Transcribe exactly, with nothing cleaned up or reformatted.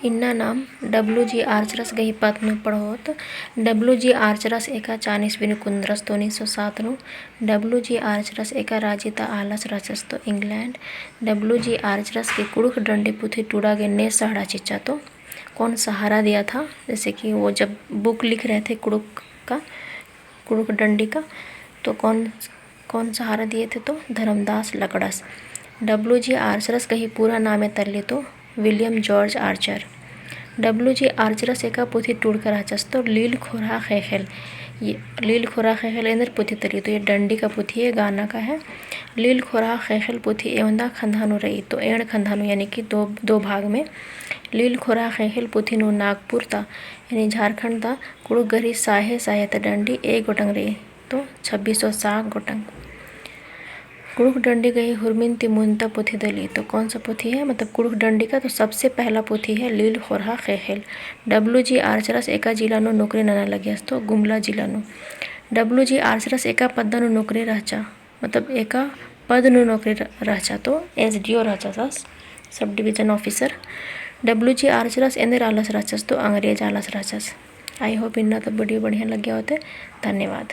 इन्ना नाम W G आर्चरस गही पत्त नू पढ़ोत। W G आर्चरस एका चान ईस्वी नू कुन्दरस तो उन्नीस सौ सात नू। W G आर्चरस एका राजी ता आलस रहचस तो इंग्लैंड। W G आर्चरस के कुँड़ुख़ डंडी पुथी टूड़ा गे ने सहारा चिच्चा तो कौन सहारा दिया था? जैसे कि वो जब book लिख रहे थे कुँड़ुख़ का, कुँड़ुख़ डंडी का, तो कौन, कौन सहारा दिए थे? तो धर्मदास लकड़स। W G आर्चरस गही पूरा नामे तल्ली तो विलियम जॉर्ज आर्चर। W G आर्चरस एका पुथी टूड़का रहचस तो लील खोरहा ख़ेख़ेल। ये लील खोरहा ख़ेख़ेल एन्देर पुथी तल्ली तो ये डंडी का पुथी है, गाना का है। लील खोरहा ख़ेख़ेल पुथी एवंदा खंधा नू रई तो एंड़ खंधा नू, यानी कि दो, दो भाग में। लील खोरहा ख़ेख़ेल पुथी नू नागपुर ता, यानी झारखंड ता कुँड़ुख़ गही साहे साहे ता डंडी एक गोटंग रई तो छब्बीस सौ सात गोटंग। कुँड़ुख़ डंडी गही हुरमिन ती मुन्ता पुथी दली तो कौन सा पुथी है? मतलब कुँड़ुख़ डंडी का तो सबसे पहला पुथी है लील खोरहा ख़ेख़ेल। W G आर्चरस एका जिला नू नौकरी नना लगियस तो गुमला जिला नू। W G आर्चरस एका पद्दा नू नौकरी रहचा, मतलब एका पद नू नौकरी र-, रहचा तो S D O रहचस, sub division officer। W G आर्चरस एन्देर आलस रहचस तो अंग्रेज आलस रहचस। I hope इन्ना तो video बढ़िया लग्गिया होते। धन्यवाद।